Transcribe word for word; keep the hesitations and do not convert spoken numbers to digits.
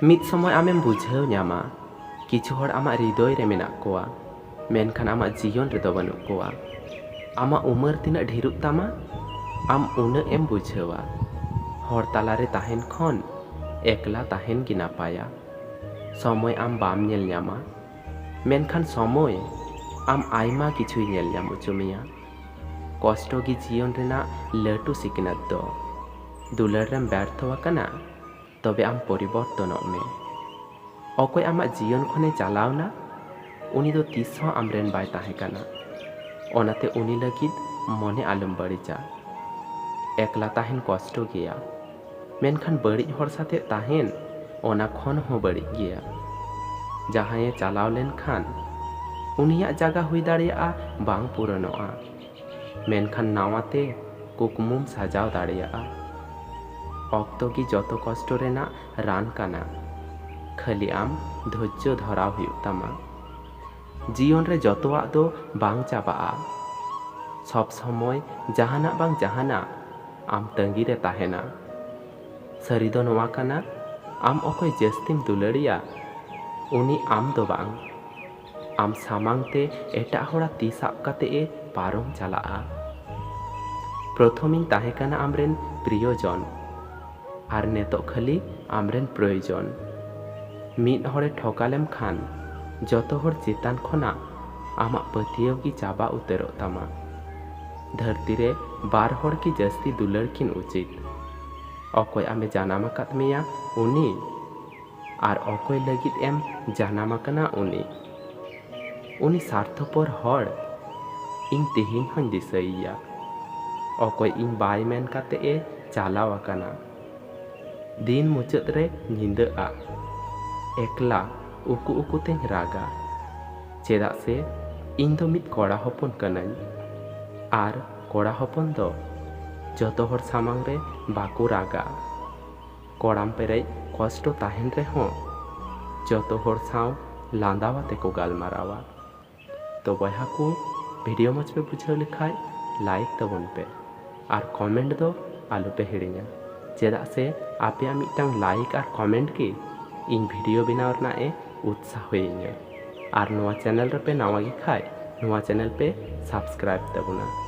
ᱢᱤᱫ ᱥᱚᱢᱚᱭ ᱟᱢᱮᱢ ᱵᱩᱡᱷᱟᱹᱣ ᱧᱟᱢᱟ, ᱠᱤᱪᱷᱩ ᱦᱚᱲ ᱟᱢᱟᱜ ᱦᱨᱤᱫᱚᱭ ᱨᱮ ᱢᱮᱱᱟᱜ ᱠᱚᱣᱟ, ᱢᱮᱱᱠᱷᱟᱱ ᱟᱢᱟᱜ ᱡᱤᱭᱚᱱ ᱨᱮᱫᱚ ᱵᱟᱹᱱᱩᱜ ᱠᱚᱣᱟ᱾ ᱟᱢᱟᱜ ᱩᱢᱮᱨ ᱛᱤᱱᱟᱹᱜ ᱰᱷᱮᱨᱚᱜ ᱛᱟᱢᱟ, ᱟᱢ ᱩᱱᱟᱹᱜ ᱮᱢ ᱵᱩᱡᱷᱟᱹᱣᱟ᱾ ᱦᱚᱲ ᱛᱟᱞᱟᱨᱮ ᱛᱟᱦᱮᱱ ᱠᱷᱚᱱ ᱮᱠᱞᱟ ᱛᱟᱦᱮᱱ ᱜᱮ ᱱᱟᱯᱟᱭᱟ᱾ ᱥᱚᱢᱚᱭ ᱟᱢ ᱵᱟᱢ ᱧᱮᱞ ᱧᱟᱢᱟ, ᱢᱮᱱᱠᱷᱟᱱ ᱥᱚᱢᱚᱭ ᱟᱢ ᱟᱭᱢᱟ ᱠᱤᱪᱷᱩᱭ ᱧᱮᱞ ᱧᱟᱢ ᱦᱚᱪᱚ ᱢᱮᱭᱟ᱾ ᱠᱚᱥᱴᱚ ᱜᱮ ᱡᱤᱭᱚᱱ ᱨᱮᱱᱟᱜ ᱞᱟᱹᱴᱩ ᱥᱤᱠᱷᱱᱟᱹᱛ ᱫᱚ᱾ ᱫᱩᱞᱟᱹᱲ ᱨᱮᱢ ᱵᱮᱨᱛᱷᱚ ᱟᱠᱟᱱᱟ, ᱛᱚᱵᱮ ᱟᱢ ᱯᱚᱨᱤᱵᱚᱨᱛᱚᱱᱚᱜ ᱢᱮ᱾ ᱚᱠᱚᱭ ᱟᱢᱟᱜ ᱡᱤᱭᱚᱱ ᱠᱷᱚᱱᱮ ᱪᱟᱞᱟᱣᱱᱟ, ᱩᱱᱤ ᱫᱚ ᱛᱤᱥ ᱦᱚᱸ ᱟᱢᱨᱮᱱ ᱵᱟᱭ ᱛᱟᱦᱮᱸ ᱠᱟᱱᱟ᱾ ᱚᱱᱟᱛᱮ ᱩᱱᱤ ᱞᱟᱹᱜᱤᱫ ᱢᱚᱱᱮ ᱟᱞᱚᱢ ᱵᱟᱹᱲᱤᱡᱟ᱾ ᱮᱠᱞᱟ ᱛᱟᱦᱮᱱ ᱠᱚᱥᱴᱚ ᱜᱮᱭᱟ, ᱢᱮᱱᱠᱷᱟᱱ ᱵᱟᱹᱲᱤᱡ ᱦᱚᱲ ᱥᱟᱛᱮ ᱛᱟᱦᱮᱱ ᱚᱱᱟ ᱠᱷᱚᱱ ᱦᱚᱸ ᱵᱟᱹᱲᱤᱡ ᱜᱮᱭᱟ᱾ ᱡᱟᱦᱟᱸᱭᱮ ᱪᱟᱞᱟᱣ ᱞᱮᱱᱠᱷᱟᱱ ᱩᱱᱤᱭᱟᱜ ᱡᱟᱭᱜᱟ ᱦᱩᱭ ᱫᱟᱲᱮᱭᱟᱜᱼᱟ ᱵᱟᱝ ᱯᱩᱨᱚᱱᱚᱜᱼᱟ, ᱢᱮᱱᱠᱷᱟᱱ ᱱᱟᱣᱟᱛᱮ ᱠᱩᱠᱢᱩᱢ ᱥᱟᱡᱟᱣ ᱫᱟᱲᱮᱭᱟᱜᱼᱟ᱾ ᱚᱠᱛᱚ ᱜᱮ ᱡᱚᱛᱚ ᱠᱚᱥᱴᱚ ᱨᱮᱱᱟᱜ ᱨᱟᱱ ᱠᱟᱱᱟ᱾ ᱠᱷᱟᱹᱞᱤ ᱟᱢ ᱫᱷᱳᱨᱡᱚ ᱫᱷᱚᱨᱟᱣ ᱦᱩᱭᱩᱜ ᱛᱟᱢᱟ᱾ ᱡᱤᱭᱚᱱ ᱨᱮ ᱡᱚᱛᱚᱣᱟᱜ ᱫᱚ ᱵᱟᱝ ᱪᱟᱵᱟᱜᱼᱟ᱾ ᱥᱚᱵ ᱥᱚᱢᱚᱭ ᱡᱟᱦᱟᱱᱟᱜ ᱵᱟᱝ ᱡᱟᱦᱟᱱᱟᱜ ᱟᱢ ᱛᱟᱺᱜᱤ ᱨᱮ ᱛᱟᱦᱮᱱᱟ᱾ ᱥᱟᱹᱨᱤ ᱫᱚ ᱱᱚᱣᱟ ᱠᱟᱱᱟ, ᱟᱢ ᱚᱠᱚᱭ ᱡᱟᱹᱥᱛᱤᱢ ᱫᱩᱞᱟᱹᱲᱤᱭᱟ, ᱩᱱᱤ ᱟᱢ ᱫᱚ ᱵᱟᱝ, ᱟᱢ ᱥᱟᱢᱟᱝ ᱛᱮ ᱮᱴᱟᱜ ᱦᱚᱲᱟᱜ ᱛᱤ ᱥᱟᱵ ᱠᱟᱛᱮ ᱮ ᱯᱟᱨᱚᱢ ᱪᱟᱞᱟᱜᱼᱟ᱾ ᱯᱨᱚᱛᱷᱚᱢᱤᱧ ᱛᱟᱦᱮᱸ ᱠᱟᱱᱟ ᱟᱢᱨᱮᱱ ᱯᱨᱤᱭᱚᱡᱚᱱ, ᱟᱨ ᱱᱤᱛᱚᱜ ᱠᱷᱟᱹᱞᱤ ᱟᱢᱨᱮᱱ ᱯᱨᱚᱭᱳᱡᱚᱱ᱾ ᱢᱤᱫ ᱦᱚᱲᱮ ᱴᱷᱚᱠᱟ ᱞᱮᱢ ᱠᱷᱟᱱ, ᱡᱚᱛᱚ ᱦᱚᱲ ᱪᱮᱛᱟᱱ ᱠᱷᱚᱱᱟᱜ ᱟᱢᱟᱜ ᱯᱟᱹᱛᱭᱟᱹᱣ ᱜᱮ ᱪᱟᱵᱟ ᱩᱛᱟᱹᱨᱚᱜ ᱛᱟᱢᱟ᱾ ᱫᱷᱟᱹᱨᱛᱤ ᱨᱮ ᱵᱟᱨ ᱦᱚᱲ ᱜᱮ ᱡᱟᱹᱥᱛᱤ ᱫᱩᱞᱟᱹᱲ ᱠᱤᱱ ᱩᱪᱤᱛ, ᱚᱠᱚᱭ ᱟᱢᱮ ᱡᱟᱱᱟᱢ ᱟᱠᱟᱫ ᱢᱮᱭᱟ ᱩᱱᱤ, ᱟᱨ ᱚᱠᱚᱭ ᱞᱟᱹᱜᱤᱫ ᱮᱢ ᱡᱟᱱᱟᱢ ᱟᱠᱟᱱᱟ ᱩᱱᱤ᱾ ᱩᱱᱤ ᱥᱟᱨᱛᱷᱚᱯᱚᱨ ᱦᱚᱲ ᱤᱧ ᱛᱮᱦᱮᱧ ᱦᱚᱸᱧ ᱫᱤᱥᱟᱹᱭᱮᱭᱟ, ᱚᱠᱚᱭ ᱤᱧ ᱵᱟᱭ ᱢᱮᱱ ᱠᱟᱛᱮ ᱮ ᱪᱟᱞᱟᱣ ᱟᱠᱟᱱᱟ᱾ ᱫᱤᱱ ᱢᱩᱪᱟᱹᱫ ᱨᱮ ᱧᱤᱫᱟᱹᱜᱼᱟ, ᱮᱠᱞᱟ ᱩᱠᱩ ᱩᱠᱩ ᱛᱮᱧ ᱨᱟᱜᱟ, ᱪᱮᱫᱟᱜ ᱥᱮ ᱤᱧ ᱫᱚ ᱢᱤᱫ ᱠᱚᱲᱟ ᱦᱚᱯᱚᱱ ᱠᱟᱹᱱᱟᱹᱧ, ᱟᱨ ᱠᱚᱲᱟ ᱦᱚᱯᱚᱱ ᱫᱚ ᱡᱚᱛᱚ ᱦᱚᱲ ᱥᱟᱢᱟᱝ ᱨᱮ ᱵᱟᱠᱚ ᱨᱟᱜᱟ᱾ ᱠᱚᱲᱟᱢ ᱯᱮᱨᱮᱡ ᱠᱚᱥᱴᱚ ᱛᱟᱦᱮᱱ ᱨᱮᱦᱚᱸ ᱡᱚᱛᱚ ᱦᱚᱲ ᱥᱟᱶ ᱞᱟᱸᱫᱟᱣᱟᱛᱮ ᱠᱚ ᱜᱟᱞᱢᱟᱨᱟᱣᱟ᱾ ᱛᱚ ᱵᱚᱭᱦᱟ ᱠᱚ, ᱵᱷᱤᱰᱤᱭᱳ ᱢᱚᱡᱽ ᱯᱮ ᱵᱩᱡᱷᱟᱹᱣ ᱞᱮᱠᱷᱟᱡ ᱞᱟᱭᱤᱠ ᱛᱟᱵᱚᱱ ᱯᱮ, ᱟᱨ ᱠᱚᱢᱮᱱᱴ ᱫᱚ ᱟᱞᱚ ᱯᱮ ᱦᱤᱲᱤᱧᱟ, ᱪᱮᱫᱟᱜ ᱥᱮ ᱟᱯᱮᱭᱟᱜ ᱢᱤᱫᱴᱟᱝ ᱞᱟᱭᱤᱠ ᱟᱨ ᱠᱚᱢᱮᱱᱴ ᱜᱮ ᱤᱧ ᱵᱷᱤᱰᱤᱭᱳ ᱵᱮᱱᱟᱣ ᱨᱮᱱᱟᱜ ᱮ ᱩᱛᱥᱟᱦᱚᱭᱤᱧᱟ᱾ ᱟᱨ ᱱᱚᱣᱟ ᱪᱮᱱᱮᱞ ᱨᱮᱯᱮ ᱱᱟᱣᱟ ᱜᱮ ᱠᱷᱟᱡ, ᱱᱚᱣᱟ ᱪᱮᱱᱮᱞ ᱯᱮ ᱥᱟᱵᱥᱠᱨᱟᱭᱤᱵ ᱛᱟᱵᱚᱱᱟ᱾